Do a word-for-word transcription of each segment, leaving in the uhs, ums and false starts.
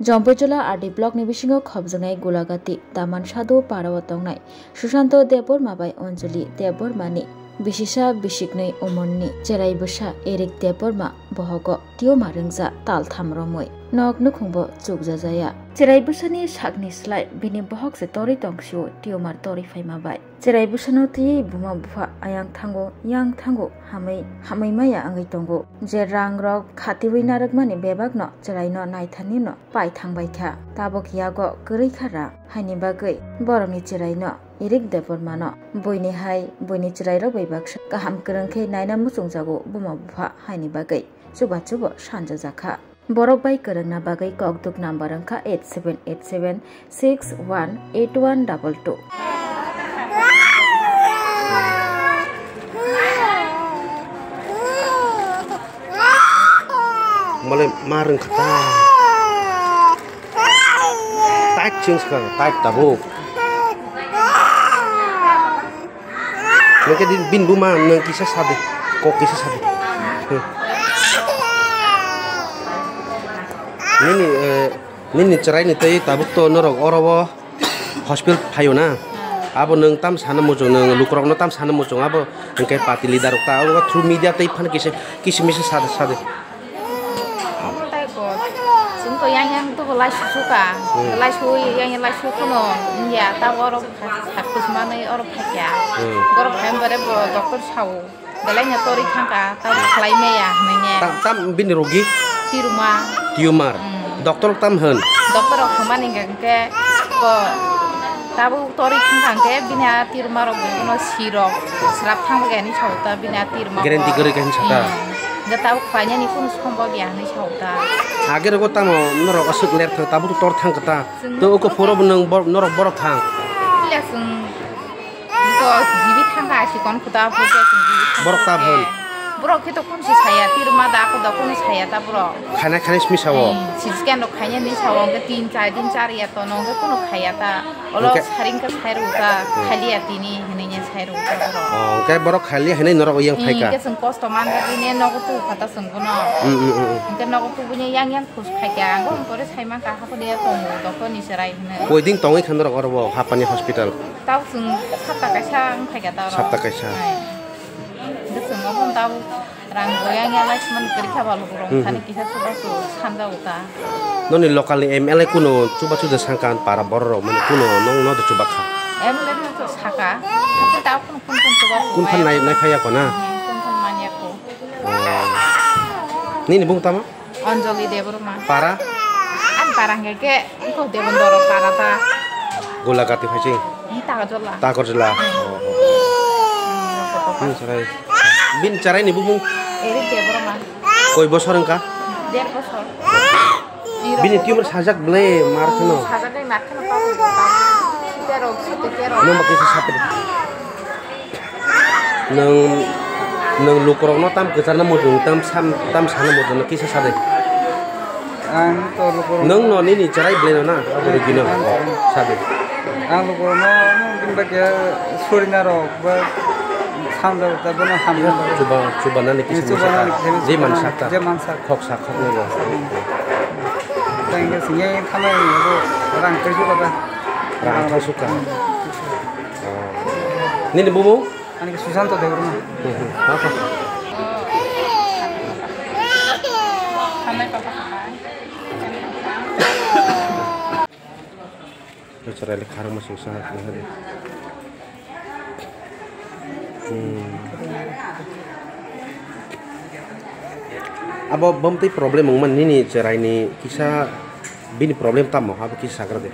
Jompoijola R D block ni bisingo khopjaknai Gulagati Daman Sadhu parao tongnai Susanto Debbarma bai Anjali Debbarma ni bisisa bisiknwi umorni cherai bwsa Eric Debbarma bohogo tumor wngya taltham romwi nok nukhungbo chukjajaya. Cherai bwsani sakni slai bini bohok se torwi tongsio tumor torwi phaima bai. Cherai bwsano twiwi buma bupha ayang thango, yang thango, hamwi, hamwi maya wngwi tongo. Je rang rok khatiwi narwkmani bebakno cheraino naitharnino pai thangbaikha. Tabok yago kwrwi kha rang, haini bagwi borokni cheraino Eric Debbarmano buini hai, buini cherairok bai baksa kaham kwrwng khe naina muchungjago buma bupha haini bagwi chubachubo sanjajakha. Borok bai kwrwngna bagwi kokduk number wngkha eight seven eight seven six one eight one double two. Mole ma rwngkha ta. Tait chwng swkang, tait tabuk. Nokhe din, bin buma nang kisa sadi, kok kisa sadi. Hmm. Nini, eh, nini chwraini tei tabuk to norok oro o hospital phaio na. Abo nang tam sana muchung, nang lukurokno tam sana muchung, abo hwnkhe party leader rok ta, abo through media tei phano kisa, kisa misa sadi, sadi. Omo tai bo. Chwng to yang yang to bo lai susu ka. Hmm. Lai sui yang yang lai su kono ya ta oro kha, kha kus manai oro phakya. Hmm. Oro phai bare bo doctor sao. Belai nya tori thangka ta khlai meya hwnwi ne. Tam, tam bini rogi? Tiruma. Tumor. Hmm. Doctor tam hwn? Doctor rok thangmani hwnkhe bo. Tabuk tori thang thang khe bini a tirma rok bo bono si rok srap thang khe hinwi sao ta bini a tirma guarantee kwrwi khe hinwi sao ta. Hmm. Hwnkhe tabuk khlainani kunu sombab ya hinwi sao ta. Age rogo tamo norok aswk ler thang tabuk tor thang khe ta. Chwng to uko phoro bo nwng bor-, norok borok thang. Phiya chwng to jibi thang kha asi kon khuta phuru khe chwng jibi thang khe. Borok ta hwn. Borok khe to kunu si saya tirma da ako da kunu saya ta borok. Khaina khaini simi sao. Hmm, C T scan rok khainani sao hwnkhe tin char din char ya tono hwnkhe kunu khaya ta. Olo hwnkhe saring khe sai rw ta, hmm, khaliya tini hinwi nya sai rw ta borok. Oh, hwnkhe borok khaliya hinwi norok yang phai kha. Hmm, hwnkhe chwng kosto man kha tini nogo tu kha ta chwng bono. Hmm, hmm, hmm, hmm. Hwnkhe nogo tu buini yang yang khus khai kha, ang bo pore sai man kha, haponi ya tongo, doctor ni chwrai hinwi. Koiding tongwi kha norok oro bo Hapani hospital? Tao chwng sapta kaisa wng phai kha ta oro. Sapta kaisa. Hai. Hwnkhe chwng obo tabuk. Rang bo yang ya lai sman kwrwi kha ba lukurok, hmm, thani, hmm, kisa chubachu sanjao ta. Noni local ni M L A kuno chubachu de sangka para borok rok mani kuno nong no de chubak kha. M L A no to saka, hapo ta kun kun kun chubachu. Kun phan nai, nai phaya ko na? Hmm, kun phan manya ko. Oh. Nini bung tamo? Anjali Debbarma. Para? Ang para hwnkhe khe Iko Debondoro para ta. Golagati phai ching? Ni Takarjala. Takarjala. Hmm. Oh, oh, oh. Hmm, sarai. Bin charai ni bumung? Eric Debbarma. Koi bosor wngkha? Der bosor. Bini tumor sajak ble mar kheno. Sajak ble mar kheno pa. Tero, sute tero. Nang bakisa sapri. Nwng, nwng lukurokno tam kwcharna muchung, tam sam, tam sana muchung, kisa sadi. Ang to lukurok. Nwng no nini chwrai bwlai no na, abo rwgwino. Ang, ang. Sadi. Ang lukurokno bini bagwi surinarok ba samjak ta bono hamjak. Chuba, chuba nani kisa. Chuba nani kisa. Je mansak ta. Je mansak. Khoksa khoknwi bo. Tang khe singye thamai bo rang tei suka ta. Rang tei suka. Hmm. Oh. Nini bumung? Ani ke Susanto Debbarma. Hmm, hmm. Apa? Chwrai le kharang masuk sa. Hmm. Abo bom tei problem wngmani nini chwrai ni kisa bini problem tamo abo kisa sagra de.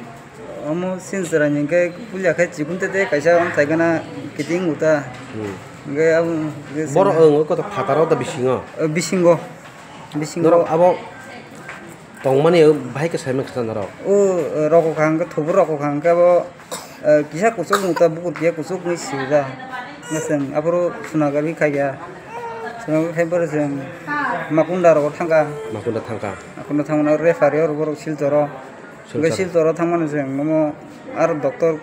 Omo sinchwrai ni hwnkhe puila khe chikon tete kaisa amchai gana kiting uta. Hmm. Hwnkhe abo hwnkhe borok sini ang koto phataro da bisingo. Eh, bisingo. Bisingo. Norok abo tongmani bahai khe saimang kha norok. O, eh, rokokha hwnkhe thubur rokokha hwnkhe abo, eh, kisa kuchuk uta bukur kisa kuchuk ni sida. Ngaseng aboro sunagarwi khaiya. Sunagarwi khai borok chwng Makunda rogo thangkha. Makunda thangkha. Makunda thangmano refer yo borok Silchoro. Hwnkhe Silchar. Silchoro thangmani chwng omo aro doctor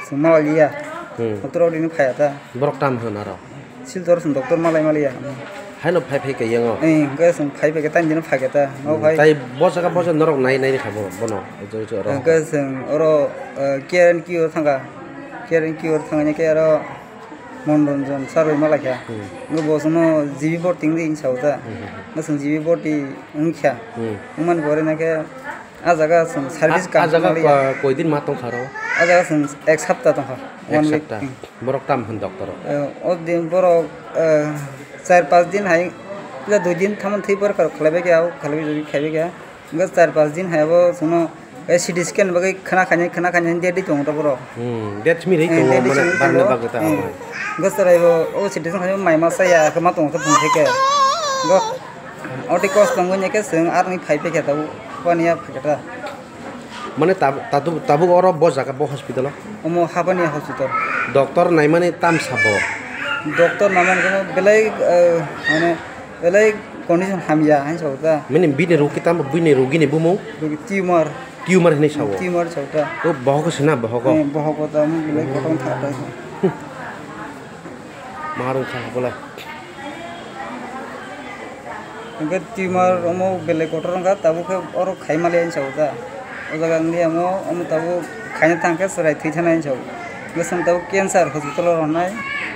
chwng malailiya. Hmm. Doctor o rini phaiya ta. Borok tam hwn aro? Silchoro chwng doctor malai maliya. Haino phai phai khe yango. Eh, hwnkhe chwng phai phai khe tamni dino phai khe ta. No phai. Tai bo jaga bo jaga norok nai nai kha bo, bono. Ojo ojo oro. Hwnkhe chwng oro, eh, Care and Cure thangkha. Care and Cure thangni khe aro Mondoranjan sarwi malaikha. Hmm. Hwnkhe bo chwngno G B bhorti wngdi hinwi sao ta. Hmm, hmm, hmm. Hwnkhe chwng G B bhorti wngkha. Hmm. Wngmani pore nakhe ah jaga chwng service ah, ah kaham jaga maliya. Ko-, koidin ma tongkha aro? Ah jaga chwng ek sapta tongkha. Ek one week. Sapta. Hmm. Borok tam hwn doctor o? Eh, o din borok, eh, char pas din hai, pila dui din thamon thwi porkha rok khlaibai kha, o khlaibai jodi khaibai kha. Hwnkhe char pas din hai abo chwngno, eh, C T scan bagwi khna khainai, khna khainai date di tongo to borok. Hmm, date simi ri eh, tongo date mane simi barna tongo. Bagwi ta hmm. Abo. Hwnkhe chwrai bo o C T scan khainai mai ma chaya khe ma tongo khe bung theke. Hwnkhe oti kos tongwi ne khe chwng aroni phai phai kha tabuk, paniya phai kha ta. Mane tab-, tabuk, tabuk oro bo jaga bo hospital o? Omo Hapania hospital. Doctor naimani tam sabo? Doctor naimani kono belai, eh, mane belai condition hamya hai sao ta. Mane bini rogi tamo, bini rogini bumung? Rogi tumor. Tumor hinwi sao? Tumor sao ta. O bohok se na bohok o? Eh, bohok o ta, omo belai kotor wngkha ta. Maharung kha bolai. Hwnkhe tumor omo belai kotor wngkha, tabuk khe oro khai maliya hinwi sao ta. O jaga wngya omo, omo tabuk khaina thang khe chwrai thwi thana hinwi sao. Hwnkhe chwng tabuk cancer hospital o rwnai,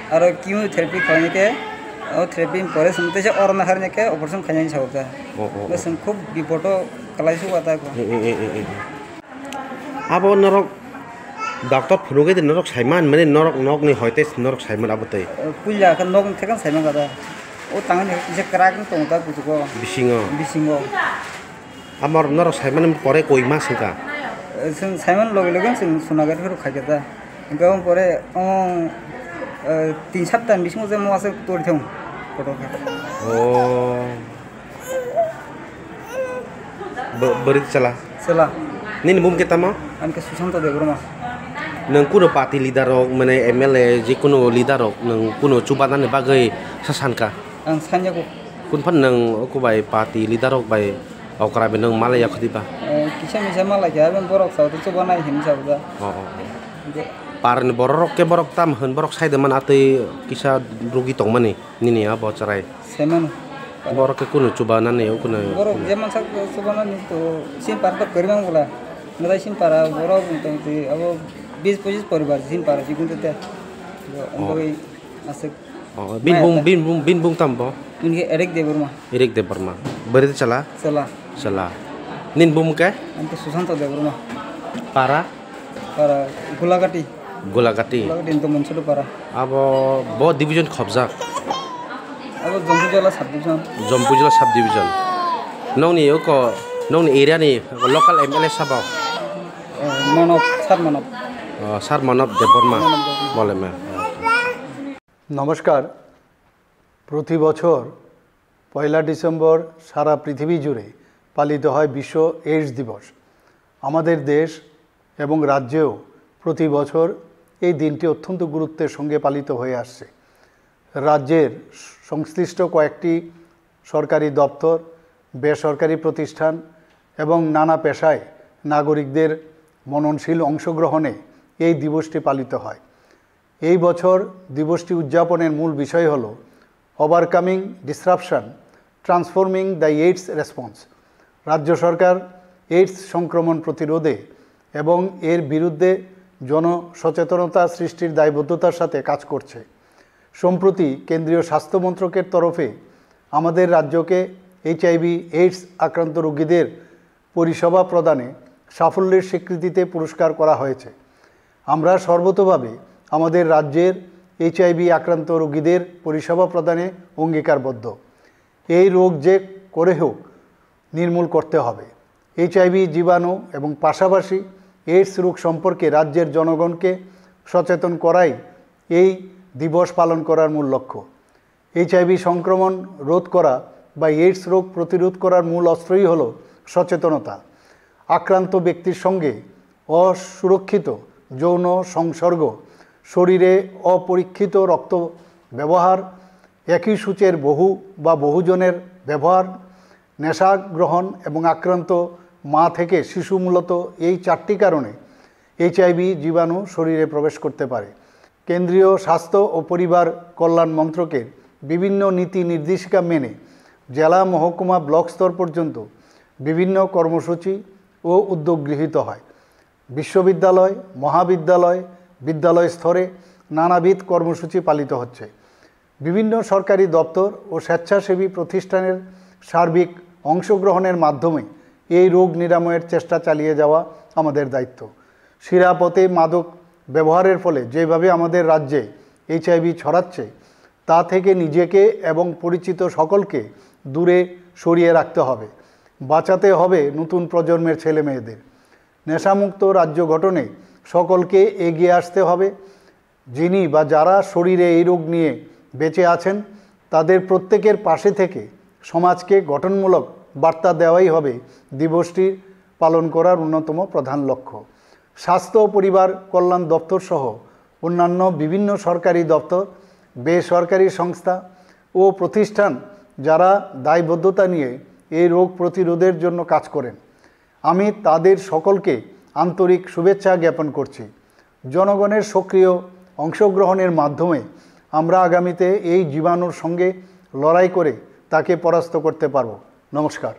aro chemotherapy khlainai khe, o therapy ni pore chwng teisa oro naharnai khe operation khainai hinwi sao ta. O, o, o. Hwnkhe chwng khub bipot o kwlai su ta. E, e, e, e, e. Abo norok doctor phunugwi de norok saiman, mane norok nokni hoite norok saiman abo tei. Puila khe nok thekhan saiman kada. O tangni je krak ni tongo ta kuchugo. Bisingo. Bisingo. Amor norok saiman pore koi mas wngkha? Chwng saiman loge loge chwng Sonagarhi rok khaikha ta. Hwnkhe pore o, eh, tin sapta ni bisingo je mo aswk tori thung. Kotor khe. Oh. Bo-, bwrwi chwla? Chwla. Nini bumung khe tamo? Ani khe Sushanta Debbarma. Nwng kuno party leader rok, mane M L A, je kuno leader rok, nwng kuno chubanani bagwi sa sankha? Ang sanyago. Kunphan nwng oko bai party leader rok bai okra bai nwng malaya khudi ba? Eh, kisa misa malai khe, aboni borok sao tei chubanai hinwi sao da. Oh, oh, oh. Hwnkhe parni borok rok khe borok tam hwn, borok sai de man atwi kisa rogi tongmani. Nini abo chwrai. Semano. Borok khe kunu chuba nani o kunu. Borok je mansak chuba nani to sin par to kwrwi mang bwla. Nalai sin para borok motamoti abo bis pochis poribar sin para chikun te. Oh. Ambai aswk. Oh, bin bung, bin bung, bin bung tam bo? Bin khe Eric Debbarma. Eric Debbarma. Bwrwi chwla? Chwla. Chwla. Nini bumung khe? Ang khe Sushanta Debbarma. Para? Para Gulagati. Gulagati. Gulagati Indoman Sudupara. Abo bo division khobjak? Abo Jampui Jala sub division. Jampui Jala sub division. Nongni oko, nongni area ni local M L A sabo? Eh, Manob, Sir Manob. Oh, Sir Manob Debbarma. Manob Debbarma. Bolema. নমস্কার। প্রতি বছর পয়লা ডিসেম্বর সারা পৃথিবী জুড়ে পালিত হয় বিশ্ব এইডস দিবস। আমাদের দেশ এবং রাজ্যেও প্রতি বছর এই দিনটি অত্যন্ত গুরুত্বের সঙ্গে পালিত হয়ে আসছে। রাজ্যের সংশ্লিষ্ট কয়েকটি সরকারি দপ্তর, বেসরকারি প্রতিষ্ঠান এবং নানা পেশায় নাগরিকদের মননশীল অংশগ্রহণে এই দিবসটি পালিত হয়। এই বছর দিবসটি উদযাপনের মূল বিষয় হল Overcoming Disruption, Transforming the AIDS Response। রাজ্য সরকার এইডস সংক্রমণ প্রতিরোধে এবং এর বিরুদ্ধে জনসচেতনতা সৃষ্টির দায়বদ্ধতার সাথে কাজ করছে। সম্প্রতি কেন্দ্রীয় স্বাস্থ্য মন্ত্রকের তরফে আমাদের রাজ্যকে এইচআইভি এইডস আক্রান্ত রোগীদের পরিষেবা প্রদানে সাফল্যের স্বীকৃতিতে পুরস্কার করা হয়েছে। আমরা সর্বতোভাবে আমাদের রাজ্যের এইচআইভি আক্রান্ত রোগীদের পরিষেবা প্রদানে অঙ্গীকারবদ্ধ। এই রোগ যে করে হোক নির্মূল করতে হবে। এইচআইভি জীবাণু এবং পাশাপাশি এইডস রোগ সম্পর্কে রাজ্যের জনগণকে সচেতন করাই এই দিবস পালন করার মূল লক্ষ্য। এইচআইভি সংক্রমণ রোধ করা বা এইডস রোগ প্রতিরোধ করার মূল অস্ত্রই হল সচেতনতা। আক্রান্ত ব্যক্তির সঙ্গে অসুরক্ষিত যৌন সংসর্গ, শরীরে অপরীক্ষিত রক্ত ব্যবহার, একই সূচের বহু বা বহুজনের ব্যবহার, নেশা গ্রহণ এবং আক্রান্ত মা থেকে শিশু, মূলত এই চারটি কারণে এইচআইভি জীবাণু শরীরে প্রবেশ করতে পারে। কেন্দ্রীয় স্বাস্থ্য ও পরিবার কল্যাণ মন্ত্রকের বিভিন্ন নীতি নির্দেশিকা মেনে জেলা, মহকুমা, ব্লক স্তর পর্যন্ত বিভিন্ন কর্মসূচি ও উদ্যোগ গৃহীত হয়। বিশ্ববিদ্যালয়, মহাবিদ্যালয়, বিদ্যালয় স্তরে নানাবিধ কর্মসূচি পালিত হচ্ছে। বিভিন্ন সরকারি দপ্তর ও স্বেচ্ছাসেবী প্রতিষ্ঠানের সার্বিক অংশগ্রহণের মাধ্যমে এই রোগ নিরাময়ের চেষ্টা চালিয়ে যাওয়া আমাদের দায়িত্ব। শিরাপথে মাদক ব্যবহারের ফলে যেভাবে আমাদের রাজ্যে এইচআইভি ছড়াচ্ছে, তা থেকে নিজেকে এবং পরিচিত সকলকে দূরে সরিয়ে রাখতে হবে। বাঁচাতে হবে নতুন প্রজন্মের ছেলেমেয়েদের। নেশামুক্ত রাজ্য গঠনে সকলকে এগিয়ে আসতে হবে। যিনি বা যারা শরীরে এই রোগ নিয়ে বেঁচে আছেন, তাদের প্রত্যেকের পাশে থেকে সমাজকে গঠনমূলক বার্তা দেওয়াই হবে দিবসটি পালন করার অন্যতম প্রধান লক্ষ্য। স্বাস্থ্য ও পরিবার কল্যাণ দপ্তর সহ অন্যান্য বিভিন্ন সরকারি দপ্তর, বেসরকারি সংস্থা ও প্রতিষ্ঠান যারা দায়বদ্ধতা নিয়ে এই রোগ প্রতিরোধের জন্য কাজ করেন, আমি তাদের সকলকে আন্তরিক শুভেচ্ছা জ্ঞাপন করছি। জনগণের সক্রিয় অংশগ্রহণের মাধ্যমে আমরা আগামীতে এই জীবাণুর সঙ্গে লড়াই করে তাকে পরাস্ত করতে পারব। নমস্কার।